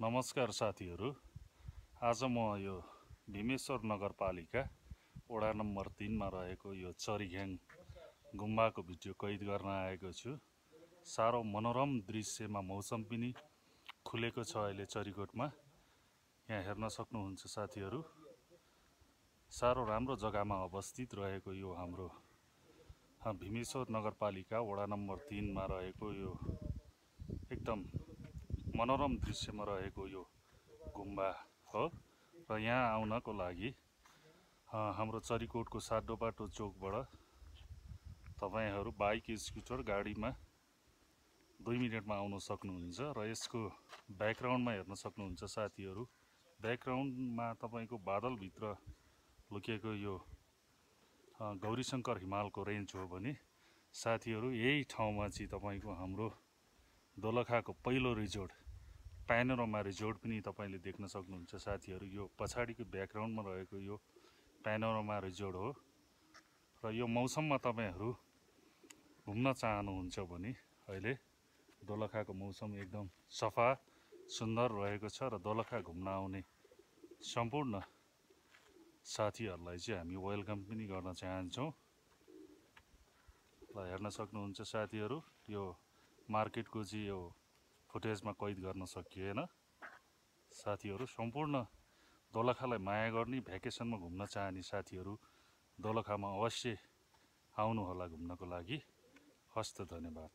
नमस्कार साथीहरू। आज म यो भीमेश्वर नगरपालिका वडा नम्बर 3 मा रहेको यो चरीघ्याङ गुम्बाको भिडियो कैद गर्न आएको छु। साह्रो मनोरम दृश्यमा मौसम पनि खुलेको छ अहिले चरीकोटमा। यहाँ हेर्न सक्नुहुन्छ साथीहरू, साह्रो राम्रो जग्गामा अवस्थित रहेको यो हाम्रो भीमेश्वर नगरपालिका वडा नम्बर 3 मा रहेको यो एकदम मनोरम दृश्यमा रहेको यो गुम्बा हो। र यहाँ आउनको लागि हाम्रो चरीकोटको सातोबाटो चोकबाट तपाईहरू बाइक, स्कुटर, गाडीमा 2 मिनेटमा आउन सक्नुहुन्छ। र यसको ब्याकग्राउन्डमा हेर्न सक्नुहुन्छ साथीहरू, ब्याकग्राउन्डमा तपाईको बादलभित्र लुकेको यो गौरीशङ्कर हिमालको रेन्ज हो भने साथीहरू यही ठाउँमा चाहिँ तपाईको हाम्रो दोलखाको पहिलो रिजोर्ट प्यानोरमा रिजोर्ट पनि तपाईले देख्न सक्नुहुन्छ साथीहरू। यो पछाडिको ब्याकग्राउन्डमा रहेको यो प्यानोरमा रिजोर्ट हो। र यो मौसममा तपाईहरू घुम्न चाहनुहुन्छ भने अहिले दोलखाको मौसम एकदम सफा सुन्दर रहेको छ। र दोलखा घुम्न आउने सम्पूर्ण साथीहरूलाई चाहिँ हामी वेलकम पनि गर्न चाहन्छौँ। र हेर्न सक्नुहुन्छ साथीहरू, यो मार्केटको चाहिँ यो फुटेजमा कैद गर्न सकिएन। साथीहरू, सम्पूर्ण दोलखालाई माया गर्ने, भ्याकेसनमा घुम्न चाहने साथीहरू दोलखामा अवश्य आउनुहोला घुम्नको लागि। हस्त, धन्यवाद।